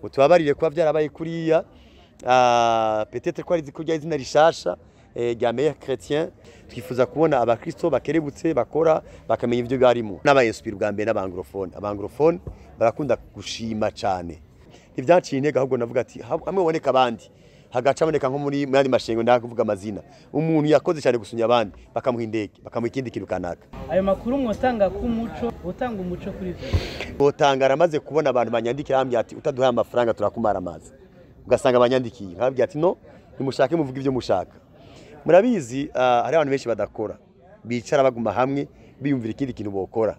Mutubabarire kuba byarabaye kuriya. Peut-être ko ari kurya izina rishasha rya Meilleur Chrétien. Twifuza kubona abakristo bakerebutse, bakora, bakamenya ibyo barimo. N'aba inspire bwa mbere n'abanglophone. Abanglophone barakunda gushima cyane. Ntibyaciye intege, ahubwo navuga ati hamwe boneka abandi, hagaca aboneka nko muri yandi mashengo, ndakuvuga amazina, umuntu yakoze cyane gusunya abandi, bakamuha indege, bakamuha ikindi kintu kanaka. Ayo makuru mwotanga ku muco, utanga umuco kuri ivyo? Botanga. Aramaze kubona abantu banyandikira bambwira ati: "Utaduhaye amafaranga turakumara amazi." Ugasanga banyandikiye, nkababwira ati: "No, nimushake muvuge ibyo mushaka." Murabizi, hari abantu benshi badakora, bicara baguma hamwe biyumvira ikindi kintu bokora,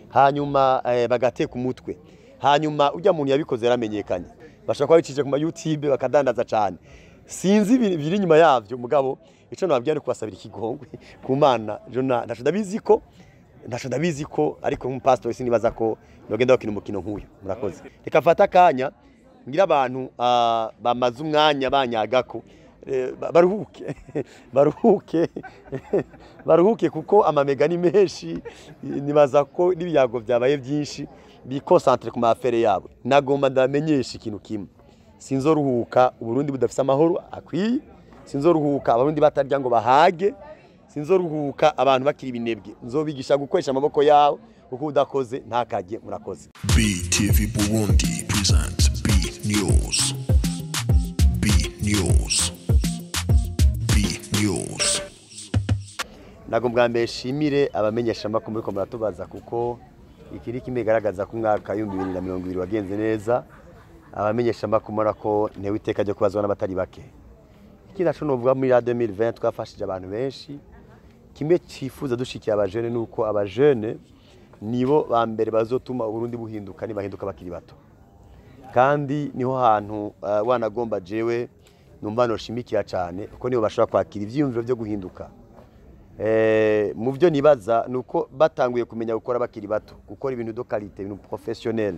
hanyuma bagateka umutwe. Hanyuma ujya muntu yabikoze yaramenyekanye, bashobora kuba bicije ku ma YouTube bakadandaza cyane. Sinzi biri inyuma yavyo, mugabo ico nababwira ni kubasabira ikigongwe ku Mana. Jona ntaco ndabizi ko, ntaco ndabizi ko, ariko nk'umupasitori sinibaza ko nogenda bakina umukino nk'uyu. Murakoze. Reka mfate akanya ngira abantu bamaze umwanya banyagako baruhuke, baruhuke, baruhuke, kuko amamega ni menshi. Nibaza ko n'ibiyago byabaye byinshi, biconcentre ku ma affaires yabo. Nagomba ndamenyesha ikintu kimwe: sinzoruhuka Uburundi budafise amahoro akwiye, sinzoruhuka Abarundi batarya ngo bahage, sinzoruhuka abantu bakiri ibinebwe. Nzobigisha gukoresha amaboko yabo, kuko udakoze ntakajye. Murakoze. BTV Burundi presents B News. B News. B News. Ntabwo bwa mbere shimire abamenyeshamakuru muriko muratubaza, kuko iki ni kimwe kigaragaza ko umwaka w'2020 wagenze neza. Abamenyeshamakuru murabona ko ntewe iteka ryo kubazwa n'abatari bake. Ikindi naco novuga, muri ya 2020 twafashije abantu benshi. Kimwe cifuza dushikiye abajene ni uko abajene nibo ba mbere bazotuma Uburundi buhinduka nibahinduka bakiri bato, kandi niho hantu wanagomba jewe numva noshimikira cyane, kuko nibo bashobora kwakira ivyiyumviro byo guhinduka. Mu byo nibaza ni uko batanguye kumenya gukora bakiri bato, gukora ibintu de qualité, ibintu professionnel,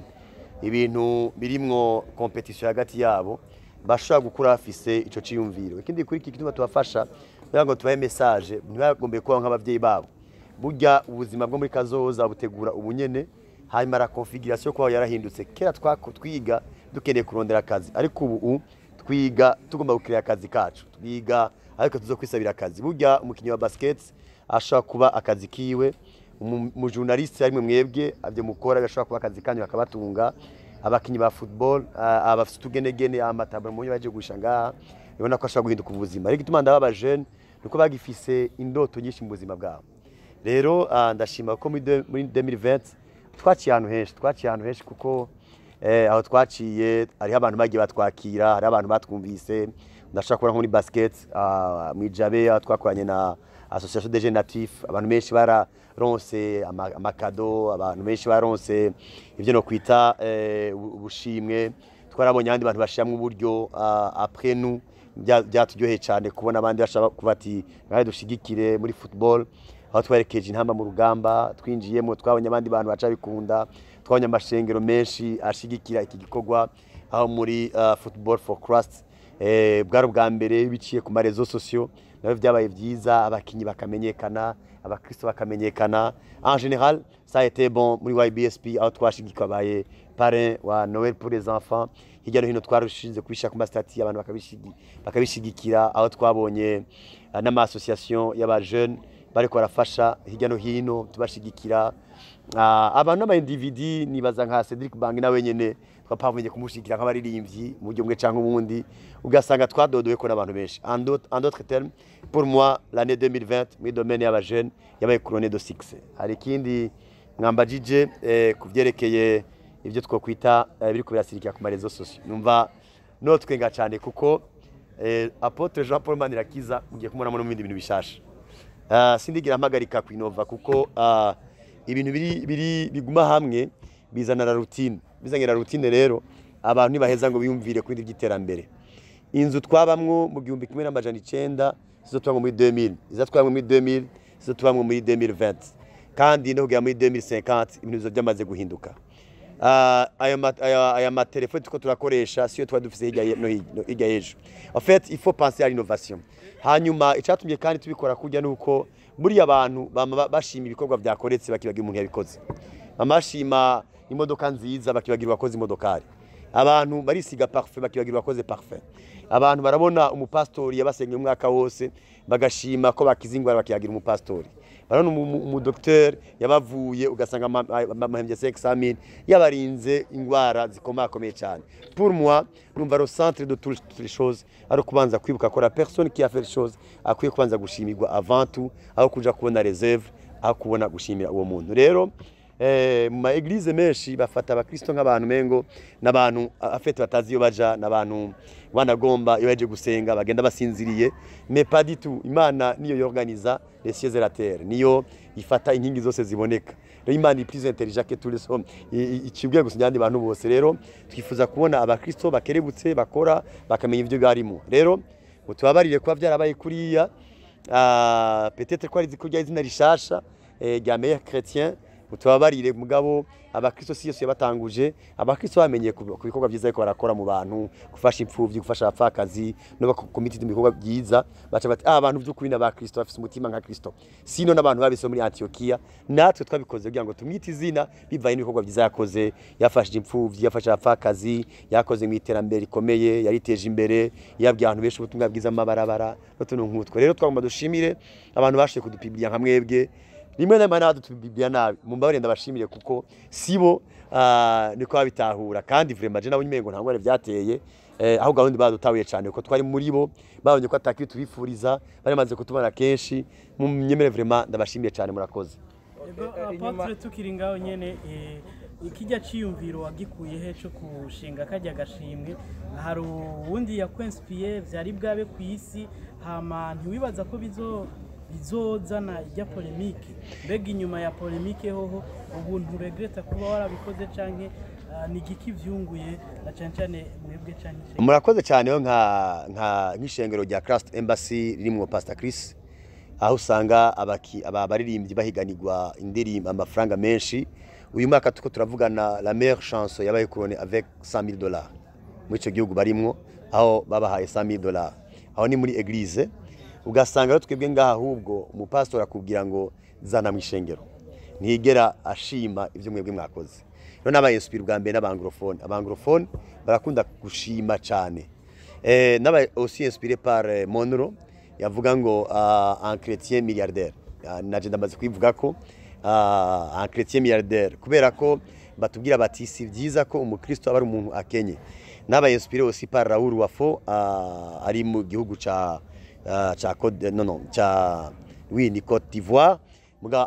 ibintu birimwo compétition hagati yabo, bashobora gukura bafise ico ciyumviro. Ikindi kuri iki gituma tubafasha kugira ngo tubahe message, ntibagombe kuba nk'abavyeyi babo. Burya ubuzima bwo muri kazoza butegura ubunyene. Hanyuma la configuration kuba yarahindutse. Kera twiga dukeneye kurondera akazi, ariko ubu twiga tugomba gukira akazi kacu. Twiga ariko tuzokwisabira akazi. Burya umukinyi wa basket ashobora kuba akazi kiwe, mu journaliste arimwe mwebwe avyo mukora gashobora kuba akazi kanyu bakabatunga, abakinyi ba football, abafite utugenegene, amatabaro mu baje gusha ngaha, ubona ko ashobora guhinduka ubuzima. Ariko ituma ndaba jeune nuko bagifise indoto nyinshi mu buzima bwabo. Rero ndashima ko muri 2020 twaciye ahantu henshi, twaciye ahantu henshi, kuko aho twaciye hariho abantu bagiye batwakira, hariho abantu batwumvise. Ndashaka kubona nko muri basket, mw'ijabe, aho twakoranye na Association des jeunes natifs, abantu benshi bararonse amakado, abantu benshi baronse ibyo no kwita ubushimwe. Twarabonye abandi bantu bashiramwo uburyo après nous. Byaturyoheye cyane kubona abandi bashaka kuba ati ngahe dushigikire muri football. Aho twerekeje intamba mu rugamba twinjiyemo, twabonye abandi bantu baca bikunda, twabonye amashengero menshi ashigikira iki gikorwa. Aho muri Football for Christ, bwari ubwa mbere biciye ku ma réseaux sociaux, nabyo byabaye byiza, abakinyi bakamenyekana, abakristo bakamenyekana. En général, ça a été bon. Muri YBSP, aho twashigikwa baye parrain wa Noël pour les enfants, hirya no hino twarushinze kubishyira ku ma statuts, abantu bakabishigikira. Aho twabonye n'ama association y'aba jeunes bariko barafasha hirya no hino, tubashigikira. Abantu n'aba individu, nibaza nka Cedric Bangi, nawe nyene twapavunye kumushigikira nk'abaririmbyi mu buryo bumwe canke ubundi, ugasanga twadodowe ko n'abantu benshi. En d'autres termes, pour moi, l'année 2020 muri domaine y'aba jeunes yabaye couronnée de succès. Hari ikindi mwambajije ku vyerekeye ibyo twokwita biriko birasirikira ku ma réseaux sociaux. Numva no twenga cyane, kuko Apôtre Jean Paul Manirakiza mugiye kumubonamo no mu bindi bintu bishasha. Sindigira mpagarika kwinova, kuko ibintu biri biguma hamwe bizana la routine. Bizanye la routine rero, abantu ntibaheza ngo biyumvire ku bindi by'iterambere. Inzu twabamwo mu 1900 sizo tubamwo muri 2000, izo twabamwo muri 2000 sizo tubamwo muri 2020, kandi no kugera muri 2050 ibintu bizoba byamaze guhinduka. Aya matelefone tuko turakoresha siyo tuba dufise hirya no hirya y'ejo. En fait, il faut penser à l'innovation. Hanyuma icatumye kandi tubikora kurya nuko buriya abantu bama bashima ibikorwa byakoretse, bakibagira umuntu yabikoze. Bama bashima imodoka nziza, bakibagira uwakoze imodokari. Abantu barisiga parfum bakibagirwa bakoze parfum. Abantu barabona umupastori yabasengeye umwaka wose bagashima ko bakiza ingwara, bakiyagira umupastori. Barabona umudocteur yabavuye, ugasanga amahembye 500,000, yabarinze ingwara zikomakomeye cyane. Pour moi, numva le centre de toutes les choses ari kubanza kwibuka ko la personne qui a fait les choses akwiye kubanza gushimirwa avant tout, aho kuja kubona réserve, aho kubona gushimira uwo muntu. Rero mu ma église menshi bafata abakristo nk'abantu mengo n'abantu afete batazi iyo baja, n'abantu banagomba iyo baje gusenga bagenda basinziriye. Mais pas du tout. Imana niyo yorganiza les cieux et la terre, niyo ifata inkingi zose ziboneka. Rero Imana est plus intelligent que tous les hommes, icibwiye gusa abandi bantu bose. Rero twifuza kubona abakristo bakerebutse, bakora, bakamenya ibyo barimo. Rero mutubabarire kuba byarabaye kuriya. Peut-être ko ari kurya izina rishasha rya meilleur chrétien, mutubabarire. Mugabo abakristo si Yesu yabatanguje. Abakristo bamenye ku bikorwa byiza ariko barakora mu bantu, gufasha imfuvyi, gufasha abapfakazi no bakomiti mu bikorwa byiza, baca bati: "Ah, abantu by'ukuri n'abakristo bafise umutima nka Kristo." Sino n'abantu babise muri Antiokia, natwe twabikoze kugira ngo tumwite izina bivanye n'ibikorwa byiza yakoze. Yafashije imfuvyi, yafashe abapfakazi, yakoze mu iterambere rikomeye, yariteje imbere, yabwiye abantu benshi ubutumwa bwiza mu mabarabara n'utuntu nk'utwo. Rero twagomba dushimire abantu bashoboye kudupibliya nka mwebwe. Rimwe na rimwe n'abadupibliya nabi, mumbabarire, ndabashimire kuko sibo niko babitahura. Kandi vraiment je nabonye umengo nta ngwara byateye, aho gahunda badutahuye cyane kuko twari muri bo, babonye ko atakiri tubifuriza, bari kutubona kenshi. Mu myemere vraiment ndabashimiye cyane, murakoze. Ego, apôtre, tukiri ngaho nyene, ikijya ciyumviro wagikuye he cyo kushinga kajya gashimwe? Hari uwundi yakwensipiye? Vyari bwabe ku isi? Hama ntiwibaza ko bizozana ijya polémique? Mbega inyuma ya polémique hoho ubu nturegreta kuba warabikoze, canke ni igiki vyunguye na cane cane mwebwe canke ishengero? Murakoze cyane. Yo nka nk'ishengero rya Christ Embassy ririmwo Pastor Chris, aho usanga abaki aba baririmbyi bahiganirwa indirimbo amafaranga menshi, uyu mwaka tuko turavugana, la meilleure chanson yabaye couronné avec $100,000 muri ico gihugu barimwo, aho babahaye $100,000. Aho ni muri église. Ugasanga rero twebwe ngaha ahubwo umupastor akubwira ngo zana mu ishengero, ntiyigera ashima ibyo mwebwe mwakoze. Rero nabaye inspiré bwa mbere n'abanglophone. Abanglophone barakunda gushima cyane. Nabaye aussi inspiré par Monroe yavuga ngo un chrétien milliardaire. Naje ndamaze kwivuga ko un chrétien milliardaire, kubera ko batubwira bati si byiza ko umukristo aba ari umuntu akenye. Nabaye inspiré aussi par Raoul Wafo, ari mu gihugu ca Côte, non non, ca, oui, ni Côte d'Ivoire, muga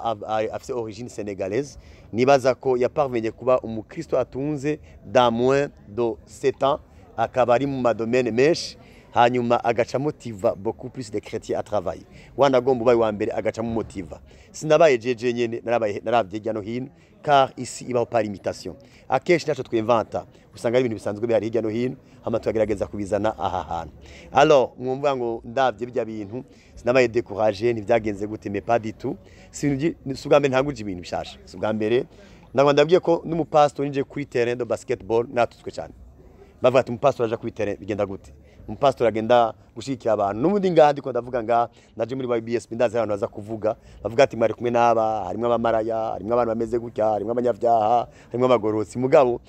afise origine sénégalaise. Nibaza ko yaparvenye kuba umukristo atunze dans moins de 7 ans, akaba ari mu madomaine menshi, hanyuma agaca motiva beaucoup plus de chrétiens à travailler. Wanagomba ubaye wa mbere agaca motiva. Sinabaye jeje nyene, narabaye naravye hirya no hino, car isi ibaho par imitation. Akenshi naco twinventa, usanga ari ibintu bisanzwe bihari hirya no hino, hama tukagerageza kubizana aha hantu. Alors mwumva ngo ndavye bijya bintu, sinabaye découragé, ntivyagenze gute, mais pas du tout. Si ibintu si ubwa mbere ntanguje ibintu bishasha, si ubwa mbere. Ndagwa ndabwiye ko n'umupastor ninje kuri terrain de basketball natutswe cyane, bavuga ati umupastor aja kuri terrain bigenda gute? Umupastor agenda gushigikira abantu. N'ubundi ngaha ndiko ndavuga, ngaha naje muri YBS, ndazi abantu baza kuvuga, bavuga ati mwari kumwe n'aba, harimwo abamaraya, harimwo abantu bameze gutya, harimwo abanyabyaha, harimwo abagorotsi. Mugabo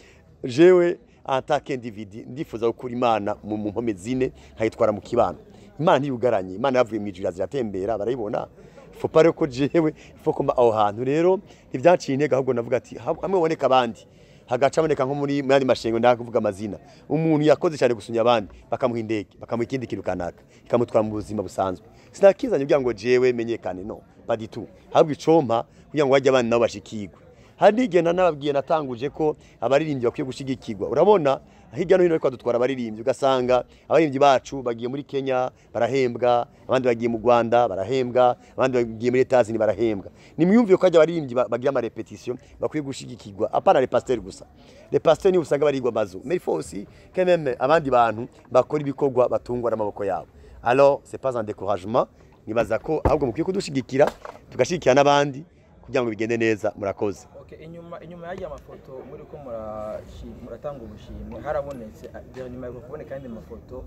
jewe en tant qu'individu ndifuza gukura Imana mu mpome zine nkayitwara mu kibano. Imana ntiyugaranye, Imana yavuye mu ijuru ziratembera, barayibona. Faut pas ko jewe faut ko mba aho hantu. Rero ntibyanciye intege, ahubwo navuga ati hamwe boneka abandi, hagaca aboneka nko muri yandi mashengo, ndakuvuga amazina, umuntu yakoze cyane gusunya abandi, bakamuha indege, bakamuha ikindi kintu kanaka ikamutwara mu buzima busanzwe. Sinakizanye kugira ngo jewe menyekane, non, pas du tout. Ahubwo icompa kugira ngo bajye abandi nabo bashikirwe. Hari n'igihe nanababwiye natanguje ko abaririmbyi bakwiye gushigikirwa. Urabona hirya no hino ariko dutwara abaririmbyi, ugasanga abaririmbyi bacu bagiye muri Kenya barahembwa, abandi bagiye mu Rwanda barahembwa, abandi bagiye muri Etats-Unis barahembwa. Nimwiyumviye ko hajya abaririmbyi bagira ama répétition bakwiye gushigikirwa, apana les pasteurs gusa. Les pasteurs ni usanga barigwa amazu, mais il faut aussi quand même abandi bantu bakora ibikorwa batungwa n'amaboko yabo. Alors c'est pas un découragement, nibaza ko ahubwo mukwiye kudushigikira, tugashigikira n'abandi kugira ngo bigende neza. Murakoze. Okay, inyuma y'aya mafoto muri ko muratanga ubushimwe, harabonetse nyuma yo kuboneka andi mafoto.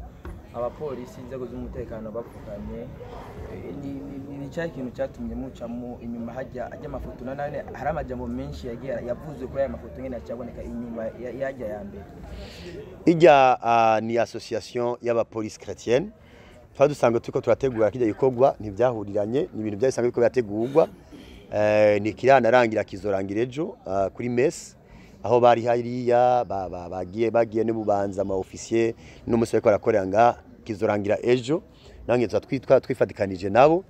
Abapolisi, inzego z'umutekano bapfukamye, ni cya kintu cyatumye mucamo inyuma hajya ajya amafoto na none hari amajambo menshi yagiye yavuzwe kuri aya mafoto nyine acaboneka inyuma yajya ya mbere. Ijya ni association y'abapolisi chrétienne. Twari dusanzwe turiko turategura kijya gikorwa, ntibyahuriranye, ni ibintu byari bisanzwe biriko birategurwa. Ni kiranarangira, kizorangira ejo kuri messe aho bari hariya bagiye n'ububanza ama officier n'umusore ko barakorera nga kizorangira ejo. Nange tuba twifatikanije nabo.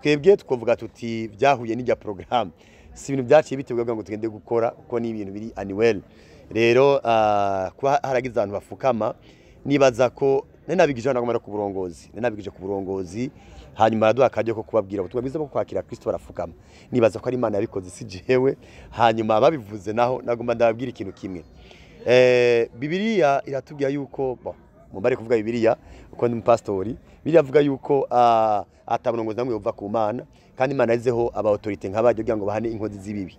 Twebwe twovuga tuti byahuye n'ijya programme, si ibintu byaciye bitegurwa ngo tugende gukora, kuko ni ibintu biri annuel. Rero kuba haragize abantu bafukama, nibaza ko nari nabigije nagomba no ku burongozi, nari nabigije ku burongozi, hanyuma araduha akaryo ko kubabwira ubutumwa bwiza bwo kwakira Kristo, barafukama. Nibaza ko ari Imana yabikoze, si jewe. Hanyuma babivuze naho nagomba ndababwira ikintu kimwe. Bibiliya iratubwira yuko, bon, mumbare kuvuga Bibiliya uko ndi umupastori, Bibiliya avuga yuko ataburongozi namwe buva ku Mana, kandi Imana yashyizeho aba autorité nk'abaryo kugira ngo bahane inkozi z'ibibi.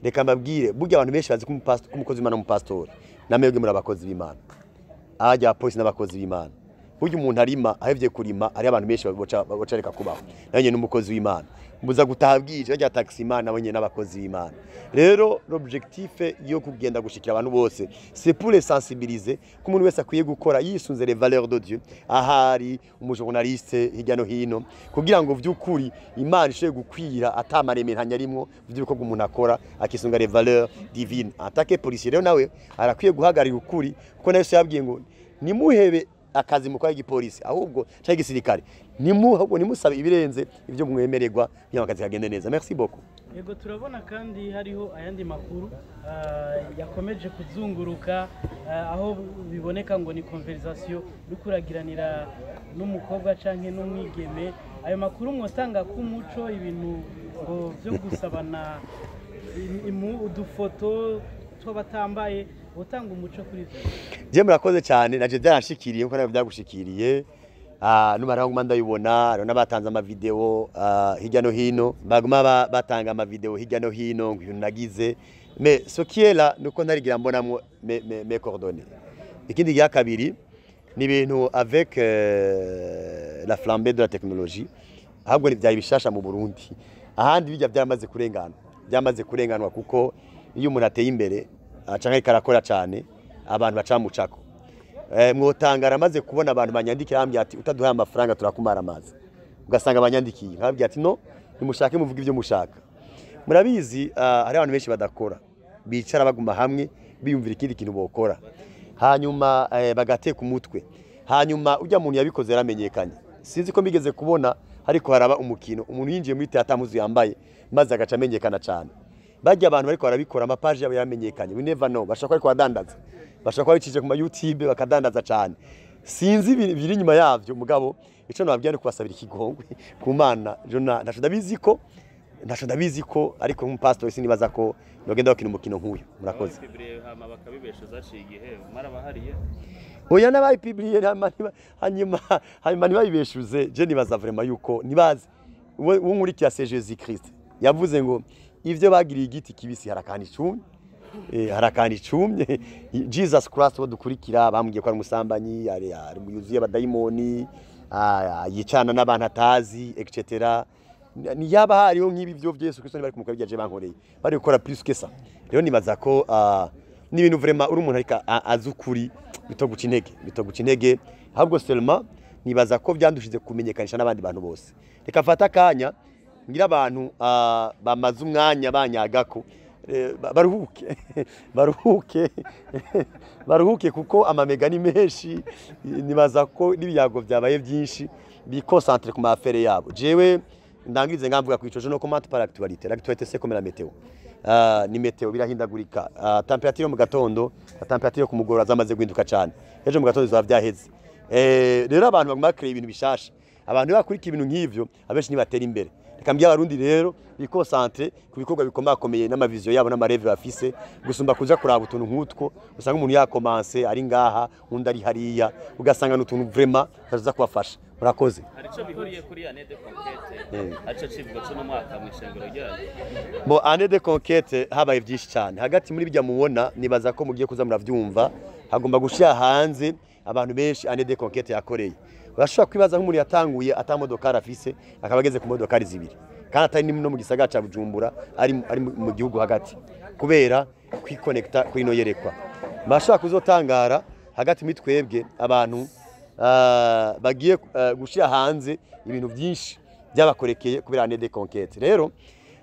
Reka mbabwire, burya abantu benshi bazi ko umukozi w'Imana n'umupastori, namwebwe muri abakozi b'Imana, ajya abapolisi n'abakozi b'Imana. Burya umuntu arima ahevye kurima, hari abantu benshi baboca reka kubaho. Nanjye n'umukozi w'Imana, muza gutaha bwije bajya taxi Imana, nabo nyene n'abakozi b'Imana. Rero l'objectif yo kugenda gushikira abantu bose, c'est pour les sensibiliser ko umuntu wese akwiye gukora yisunze les valeurs de Dieu, ahari umujournaliste hirya no hino, kugira ngo vy'ukuri Imana ishobore gukwira atamaremere arimwo vy'uko umuntu akora akisunga les valeurs divines. En tant que policier rero, nawe arakwiye guhagararira ukuri, kuko na Yesu yabwiye ngo nimuhebe akazi mukora igipolisi ahubwo cyangwa igisirikare, ahubwo nimusabe ibirenze ibyo mwemererwa kugira ngo akazi kagende neza. Merci beaucoup. Yego, turabona kandi hariho ayandi makuru yakomeje kuzunguruka, aho biboneka ngo ni conversation uri kuragiranira n'umukobwa canke n'umwigeme. Ayo makuru mwotanga k'umuco, ibintu ngo byo gusabana udufoto tw'abatambaye, utanga umuco kuri ivyo? Je murakoze cyane, naje byaranshikiriye nkuko nawe byagushikiriye. Numara nguma ndabibona, hariho n'abatanze amavideo hirya no hino, baguma batanga amavideo hirya no hino ngo ibintu nagize. Mais ce qui est là, nuko ntarigira mbonamwo mes coordonnées. Ikindi gya kabiri ni ibintu avec la flambée de la technologie, ahubwo ni byari bishasha mu Burundi, ahandi bijya byamaze kurengana, byamaze kurenganwa, kuko iyo umuntu ateye imbere canke ariko arakora cane, abantu bacamucako. Mwotangara amaze kubona abantu banyandikira bambwira ati: "Utaduhaye amafaranga turakumara amazi." Ugasanga banyandikiye, nkababwira ati: "No, nimushake muvuge ibyo mushaka." Murabizi, hari abantu benshi badakora, bicara baguma hamwe biyumvira ikindi kintu bokora, hanyuma bagateka umutwe. Hanyuma ujya muntu yabikoze yaramenyekanye. Sinzi ko mbigeze kubona, ariko haraba umukino umuntu yinjiye muri théâtre muzu yambaye, maze agaca amenyekana cyane. Bajya abantu bariko barabikora, amapaji yabo yaramenyekanye. We never know, bashobora kuba ariko badandaza, bashobora kuba bicije ku ma YouTube bakadandaza cyane. Sinzi ibiri inyuma yavyo, mugabo ico nababwira ni kubasabira ikigongwe ku Mana. Jo ntaco ndabizi ko, ntaco ndabizi ko, ariko nk'umupastori sinibaza ko nogenda bakina umukino nk'uyu. Murakoze. Publié hama bakabibesha, zaciye igihe marabahariye. Oya, n'abayipubliye hanyuma ntibayibeshuze, je nibaza vraiment yuko nibazi uwo nkurikira, c'est Jésus Christ yavuze ngo ivyo bagiriye igiti kibisi harakana icumye. Harakana icumye. Jesus Christ wo dukurikira, bambwiye ko ari umusambanyi, ari yuzuye abadayimoni, yicana n'abantu atazi, etc. Ni yaba hariho nk'ibi byo Yesu Kristo ntibari kumukora ibyo bankoreye, bari gukora plus que ça. Rero nibaza ko ni ibintu vraiment uri umuntu ariko azi ukuri bitoguca intege, bitoguca intege. Ahubwo seulement nibaza ko byandushize kumenyekanisha n'abandi bantu bose. Reka mfate akanya ngira abantu bamaze umwanya banyagako baruhuke, baruhuke, baruhuke, kuko amamega ni menshi. Nibaza ko n'ibiyago byabaye byinshi, biconcentre ku ma affaires yabo. Jewe ndangirize ngamvuga ku ico: je ne commente pas l'actualité. L'actualité, c'est comme la météo. Ni météo, birahindagurika. Température yo mu gatondo na température yo ku mugoroba zamaze guhinduka cyane. Ejo mu gatondo bizaba byaheze. Rero abantu baguma bakora ibintu bishasha, abantu bakurikira ibintu nk'ivyo abenshi ntibatera imbere. Reka mbwira Abarundi rero biconcentre ku bikorwa bikomakomeye n'ama vision yabo n'ama rêves bafise, gusumba kuja kuraba utuntu nk'utwo usanga umuntu yakomanse ari ngaha, undi ari hariya, ugasanga n'utuntu vraiment taza kubafasha. Murakoze. Hari ico bihuriye kuri année de conquête, arico civugo c'uno mwaka mw'ishengero ryayo? Bo, année de conquête habaye byinshi cyane hagati muri bijya mubona. Nibaza ko mugiye kuza muravyumva, hagomba gushira hanze Abantu benshi année de conquête yakoreye, urashobora kwibaza nk'umuntu yatanguye ata modokari afise, akaba ageze ku modokari zibiri, kandi atari no mu gisagara ca Bujumbura, ari mu gihugu hagati, kubera kwikonekta kuri no yerekwa. Mashaka kuzotangara hagati muri twebwe abantu bagiye gushira hanze ibintu byinshi byabakorekeye kubera année de conquête. Rero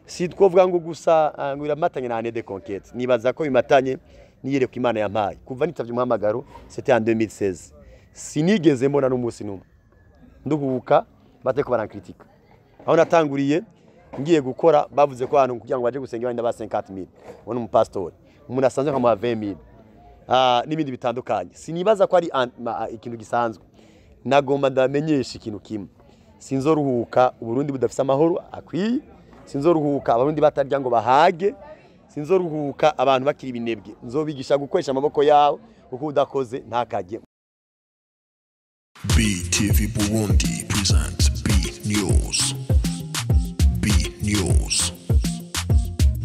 si twovuga ngo gusa ngo iramatanye na année de conquête, nibaza ko bimatanye n'iyerekwa Imana yampaye kuva nitavye umuhamagaro. C'était en 2016. Sinigeze mbona n'umunsi n'umwe nduhuka bateko barankritika. Aho natanguriye ngiye gukora, bavuze ko abantu kugira ngo baje gusenga bandi ba 50,000, uwo ni umupastori, umuntu asanzwe nkamuha 20,000, n'ibindi bitandukanye. Sinibaza ko ari ikintu gisanzwe. Nagomba ndamenyesha ikintu kimwe: sinzoruhuka Uburundi budafise amahoro akwiye, sinzoruhuka Abarundi batarya ngo bahage, sinzoruhuka abantu bakiri ibinebwe. Nzobigisha gukoresha amaboko yabo, kuko udakoze ntakajye. BTV Burundi presents B News. B News.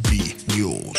B News.